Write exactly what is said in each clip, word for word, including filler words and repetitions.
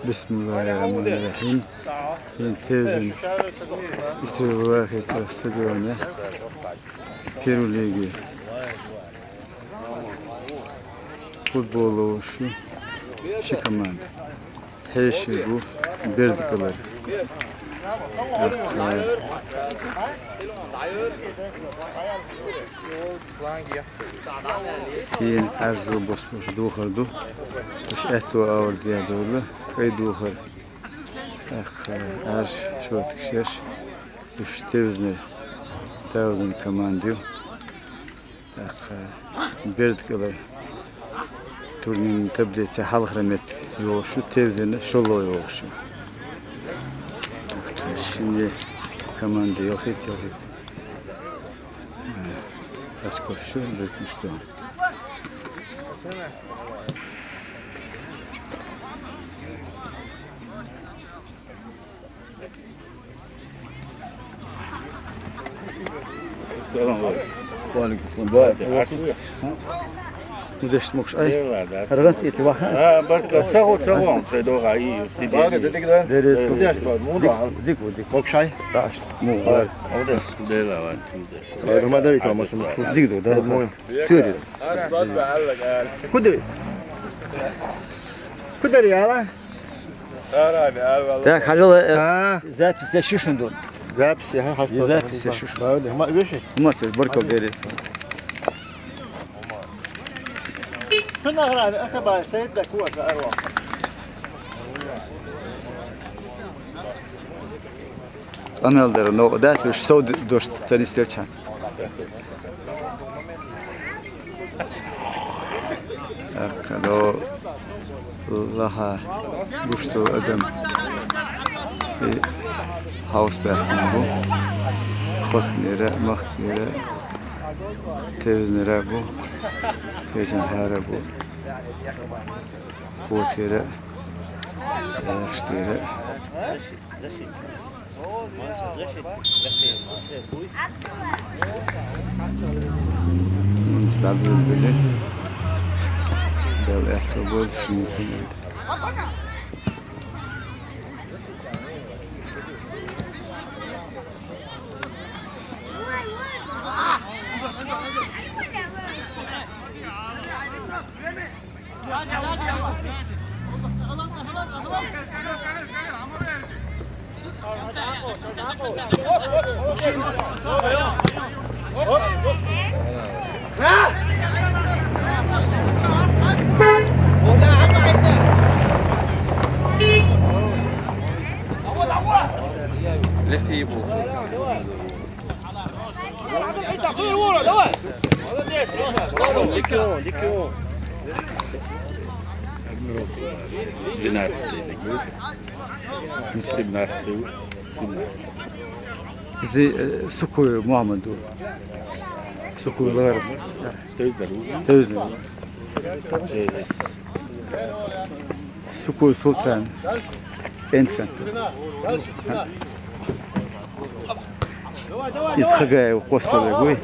Бисмиллахир-рахманир-рахим. Хин тевзин истрелвахи стадионе. Первой лиги футбол ловшу ши команда. Хьеши бу бердкалар. Син аржу бос бос духар ду. Уш этто авар диадула. Кай духар. Ах, арж шотк шеш. Уш тевзин, тевзин командир. Ах, бердкалар турнирни таблица халхрамет йолшу, тевзин шоло йолшу. Ах, шинди команда йохит, йохит. Ах, очко шу, бекмушту. Салам алейкум. Ва алейкум салам. Давай. Удеш мокш ай. Арган эти ваха. А, барка, цаго, цаго, он цай дога и сиди. Барка, дедик да. Дерес. Удеш бар, муда. Дик, дик, дик. Мокш ай. Рашт. Му, бар. Удеш. Дела ван, удеш. Ай, Румадович, а, мокш, мокш. Дик, да, да. Тюри. Куда? Куда, яла? Так, хажала, э, запись я шушун дон. Запись, ага, хасто. Запись я шушун. Да, да, ма, веши. Ма, ты, барка, берес. Шуна грани, это бай, сей да куа, арва. Амел дер, но да, ты что дождь, цени стерча. Аккадо лаха гушту адам. Хаус бяхму. Хотнира, махтира. Тевзнира бу. Тезин хара бу. Хотира. Эштира. Стабил биле. Дел эхто бол шумукун. Легкий был. Двенадцатый, не будет? Семнадцатый, семнадцатый. Зи, э, Сукуй Мухаммаду. Сукуй Ларас. Тевзлер. Тевзлер. Э, Сукуй Султан. Энтхан. Исхагай косоле гуй.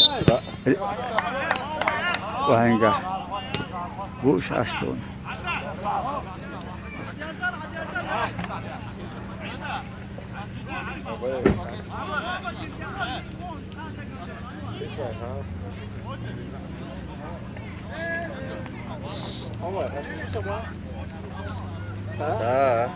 Ваенга. Гуш аштон. Да.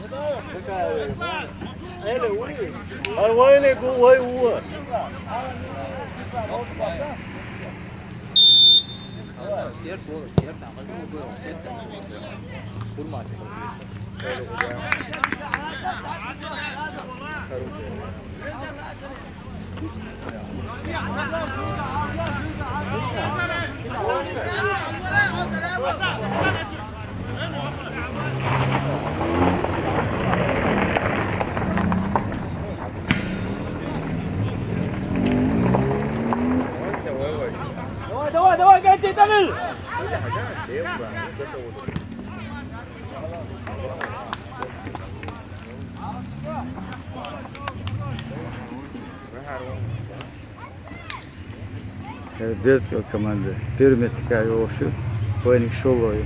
Давай, давай, давай, гони, Данил! Бердкал команда. Первый метка йошу. Войник шолой.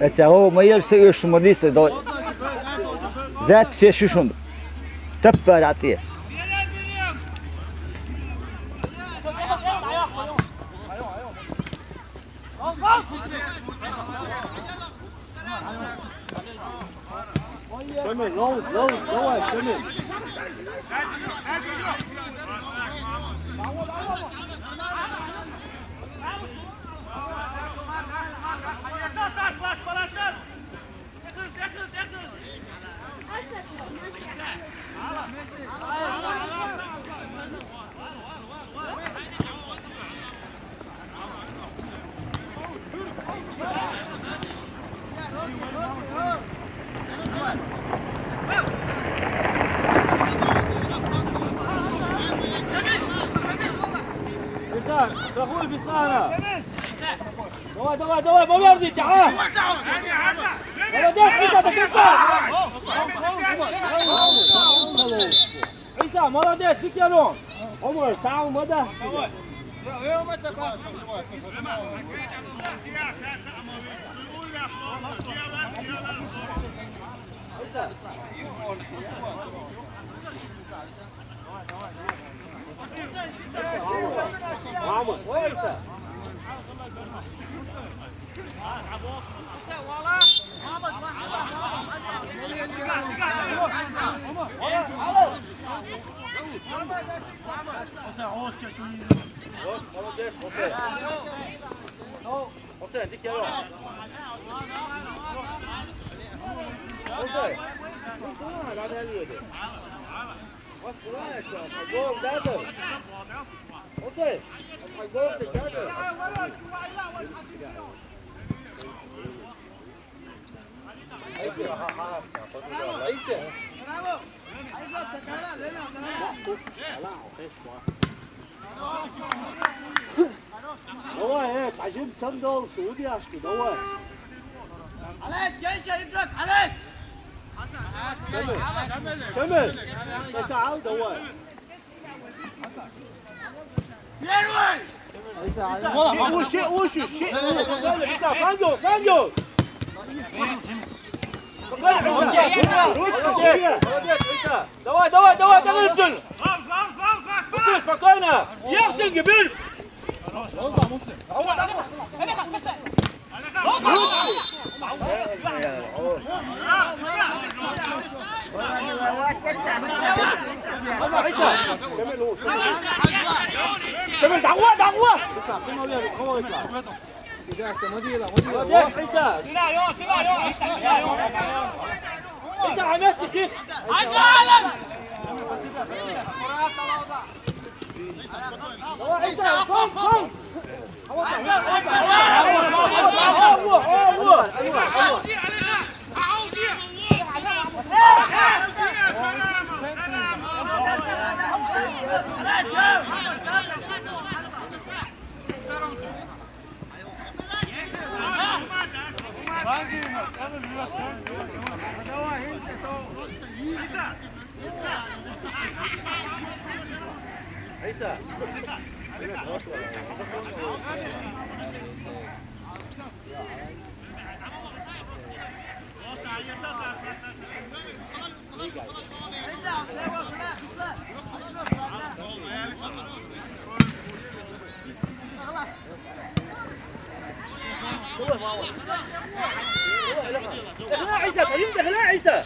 Эця, о, ма ел са уьш ма дийста, да. Запись еш ю шун. Таппар атӀе. Шамил, ловз, ловз, давай, Шамил. Итак, страхуй, Беслана. Давай, давай, давай, поверни, а! Молодец, Витя, ты крепко! Иса, молодец, Викторон! Омар, сам, вода! Молодец, молодец. Осен, иди к нему. Осен. Осен. Гол, да, да. Осен. Гол, да, да. Давай, э, пойдём со мной, что ты аж, давай. Шамил, Шамил, это ал, давай. Первый! Уши, уши, уши. Иса, фангу, фангу. Молодец, Иса. Давай, давай, давай, давай, Джин. Спокойно. Яхтинг, бир. شمال، دعوة، دعوة. دخلها عيسى، تعلم دخلها عيسى.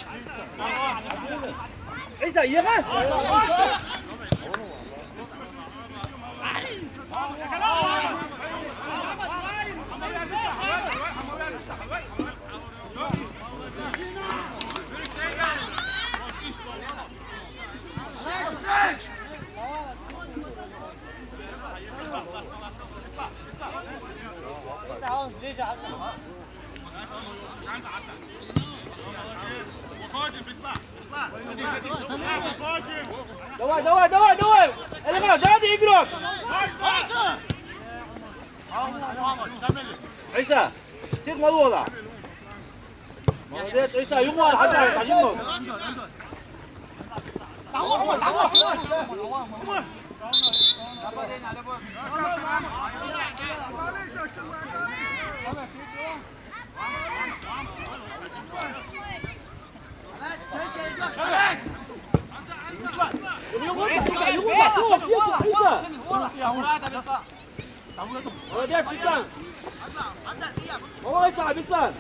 عيسى، يغا. Давай, давай, давай, давай! Эльгар, сзади игрок! Иса, сиқ ма лула. Молодец, Иса, юха, хьажа, хьажа, юха. Молодец, Беслан! Давай, Беслан! Беслан!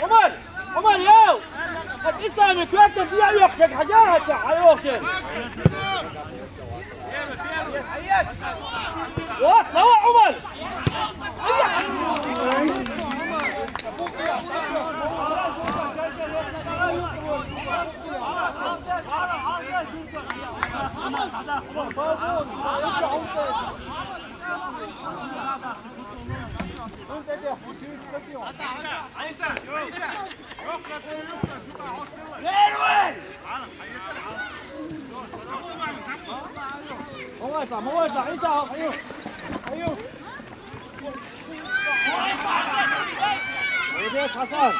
عمر! عمر، ياو! هات إسلامي، كويتا دي يا يوخشك، حاجات يا يوخشك. واصلة، هو عمر! عيسى، عيسى، يوقف، يوقف، شو طاح، هو شو طاح؟ مواصلة، مواصلة، عيسى، أيوه، أيوه. وليد حسن.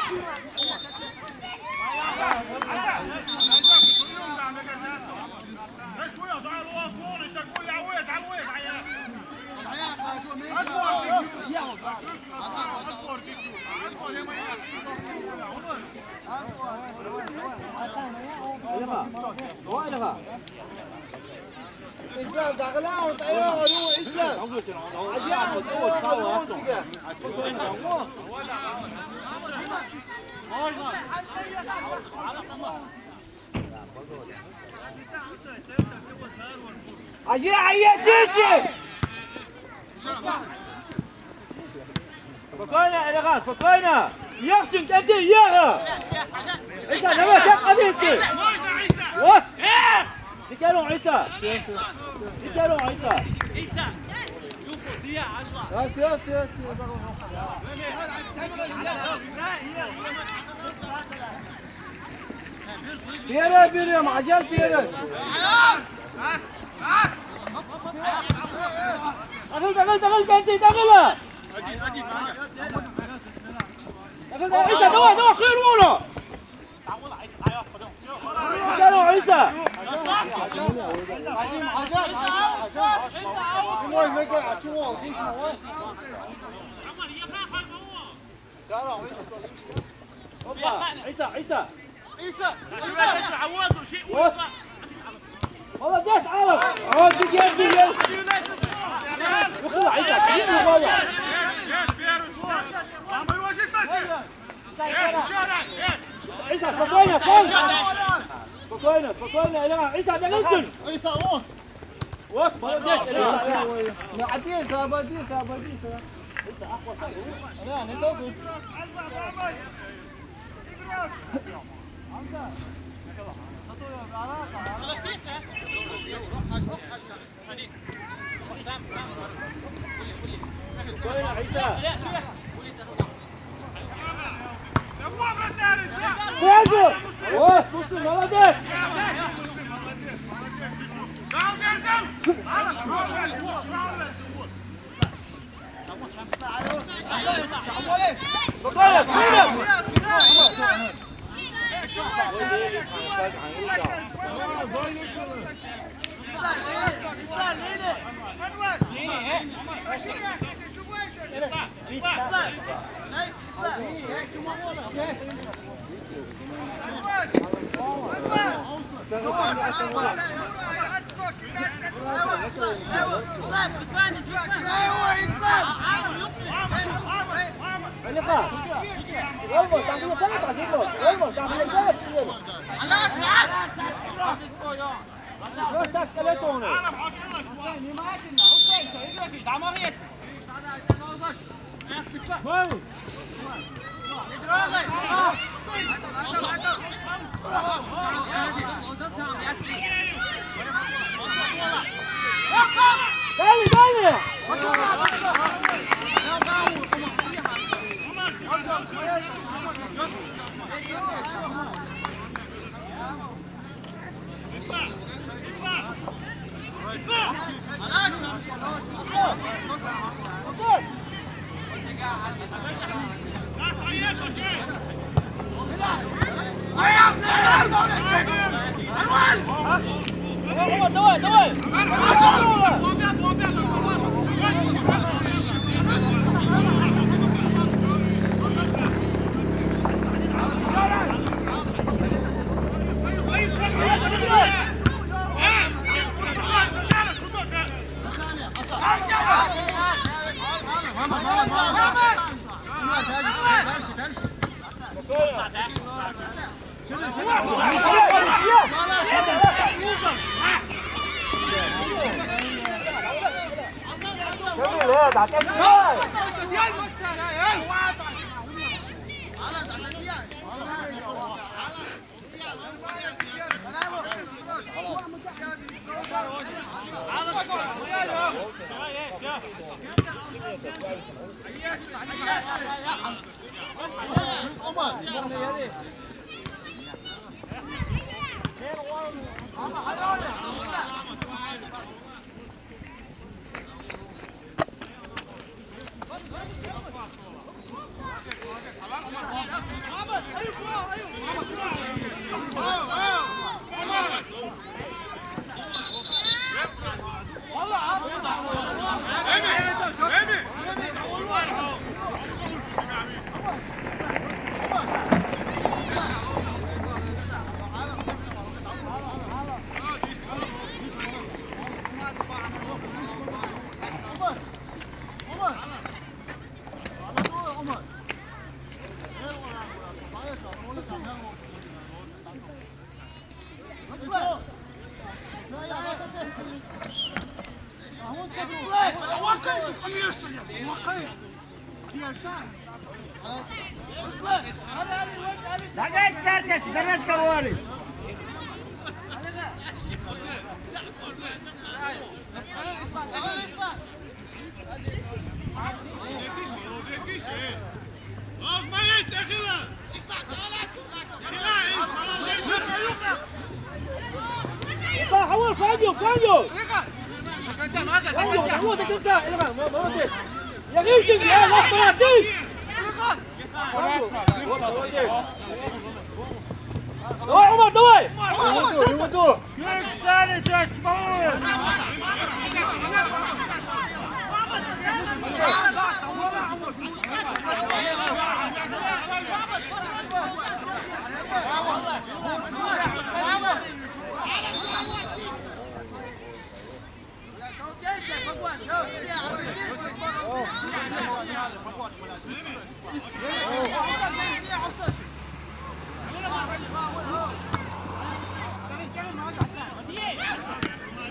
إسلام، داخل أهو، أيوه، أيوه، إسلام. عجيب، أيوه، أيوه، أنت. عجيب، عجيب، تيشي. Спокойно, Эльгар, спокойно. Ехчинг, иди, ехай. Иса, давай, сейчас подъедь. Вот. Сикеру, Иса. Сикеру, Иса. Да, все, все, все. Вперед берем, Азиат, вперед. دخل، دخل، دخل، كنتي، دخل. دخل، دخل، عيسى، دور، دور، خير ورا. دخل، عيسى. هوبا، عيسى، عيسى. والله جات عرب. عاد دقيقة، دقيقة. يقول عيسى، كيف والله؟ عيسى، سبقونا، سبقونا. سبقونا، سبقونا، يا عيسى، ده نزل. عيسى، روح. وقت، ما بديش، عيسى. ما عديش، ما بديش، ما بديش. لا، أنا دوبي. Сразу! Вот, слушай, молодец! Dale, dale. Давай, Умар, давай!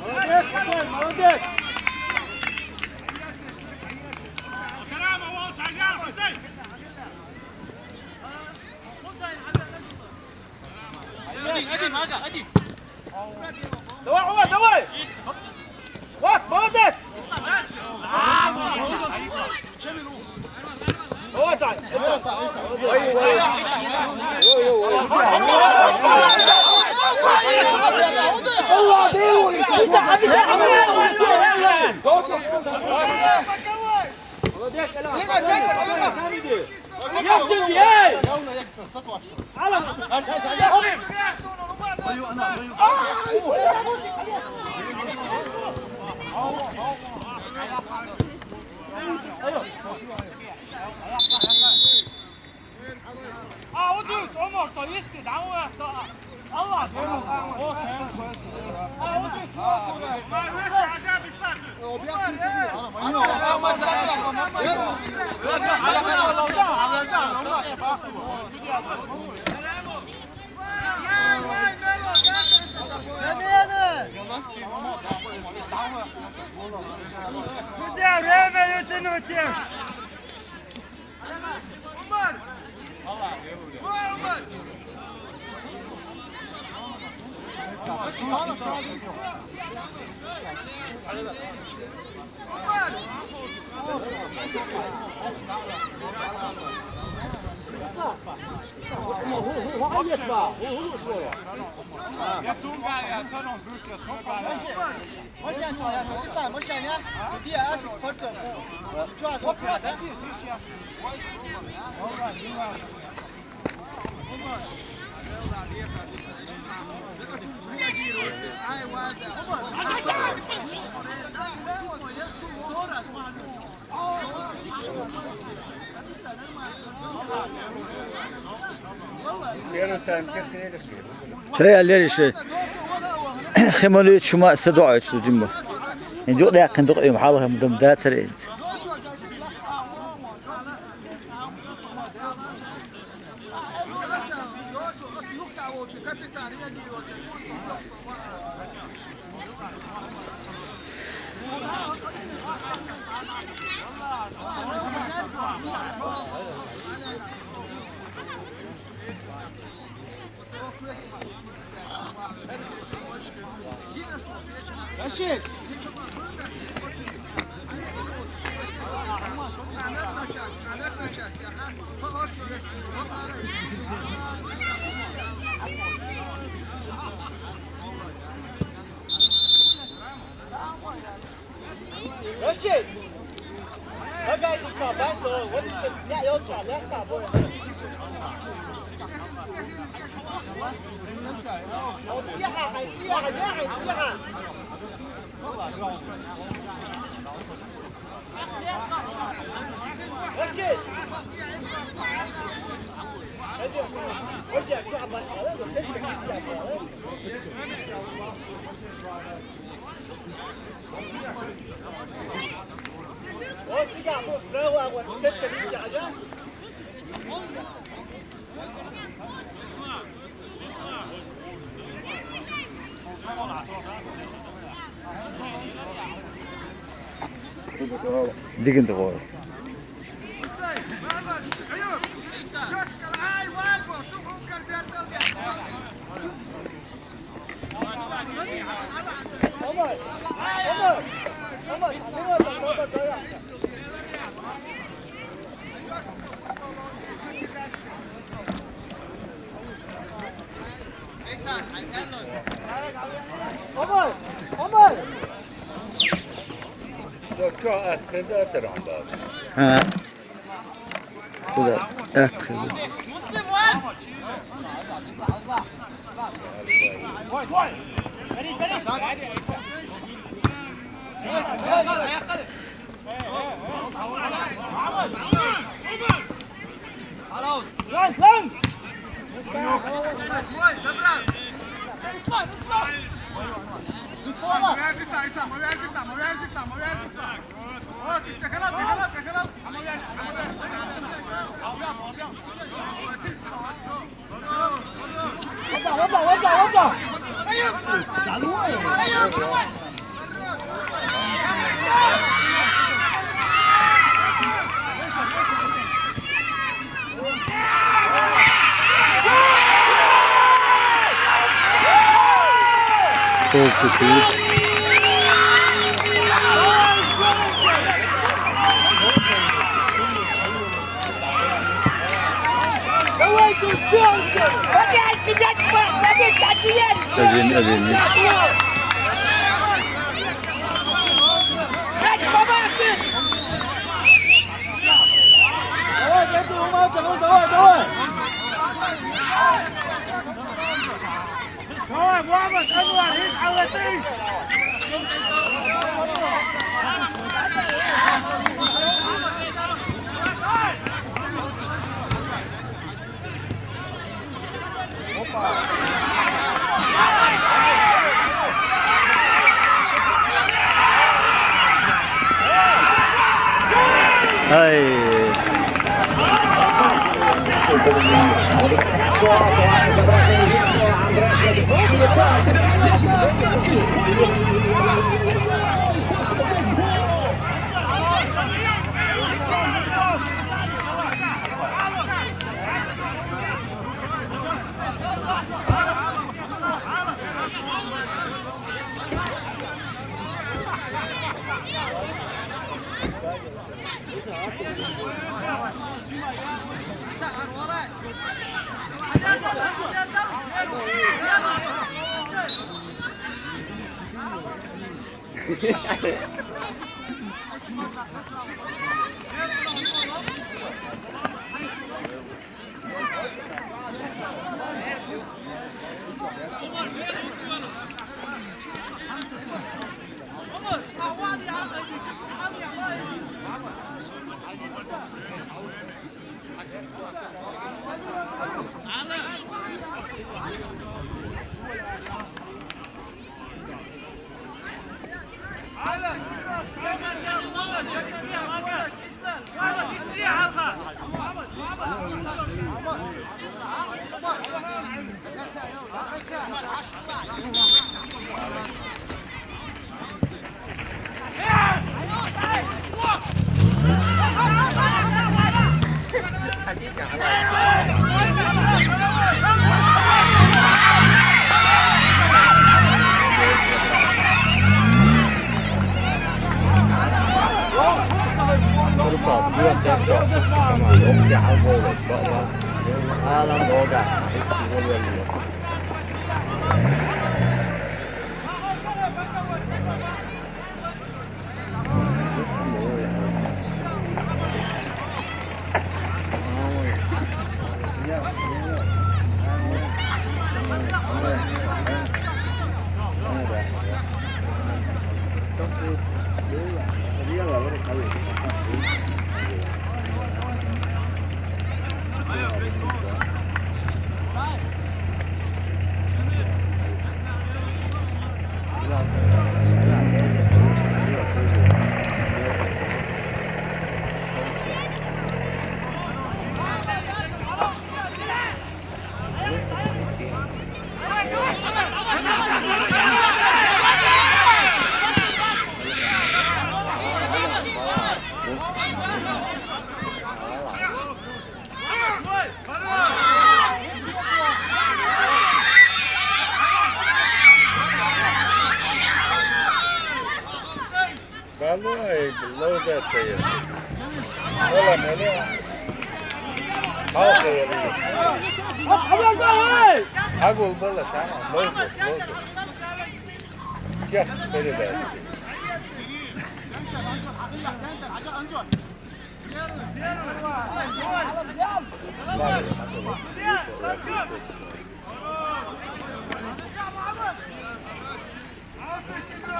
Молодец, молодец! Давай, Умар, давай! Вот, молодец! Давай, давай! Молодец, Эльмар! Молодец! Судья, время не тянуть! Ца ял лериш, хемалуй чума са дугӀа чу жимба. Ин дукъ дяхъин дукъ им хьалха дум датар инц. Дигин дагъо. Омар! Омар! Чо, чо, аткъинда атаран баба? Ха. Куда? Аткъинда. Один, один. Давай, Мухаммад, Анвар, ин алатыш. Ай. Valójában lózátszél. Hola, Mele. How old are you? How old are you? Lózó, lózó. Ya, very bad.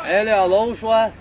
Ele alonso.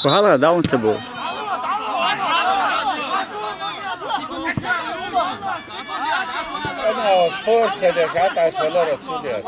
Ва гьалар, давун це буш. Спорт це де, гьатта шолар отсюда.